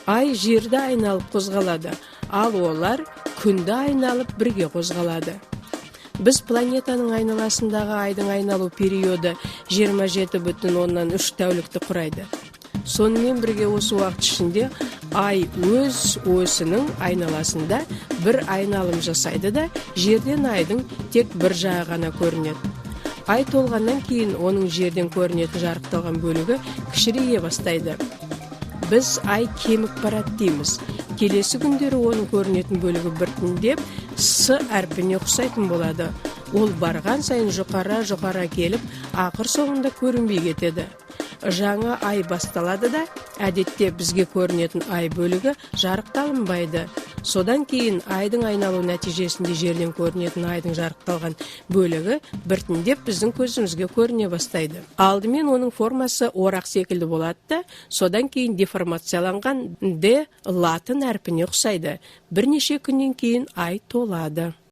Ай жерді айналып қозғалады, ал олар күнді айналып бірге қозғалады. Біз планетаның айналасындағы айдың айналу периоды 27,3 тәулікті құрайды. Сонымен бірге осы уақыт ішінде ай өз осінің айналасында бір айналым жасайды да, жерден айдың тек бір жағы ғана көрінеді. Ай толғаннан кейін оның жерден көрінетін жарықталған бөлігі кішірейе бастайды. Біз ай кеміп барады дейміз. Келесі күндері оның көрінетін бөлігі біртіндеп С әрпіне ұқсайтын болады. Ол барған сайын жұқара жұқара келіп, ақыр соңында көрінбей кетеді. Жаңа ай басталады да, әдетте бізге көрінетін ай бөлігі жарықталынбайды. Содан кейін айдың айналу нәтижесінде жерден көрінетін айдың жарықталған бөлігі біртіндеп біздің көзімізге көріне бастайды. Алдымен оның формасы орақ секілді болады да, содан кейін деформацияланған Д латын әрпіне ұқсайды. Бірнеше күннен кейін ай толады.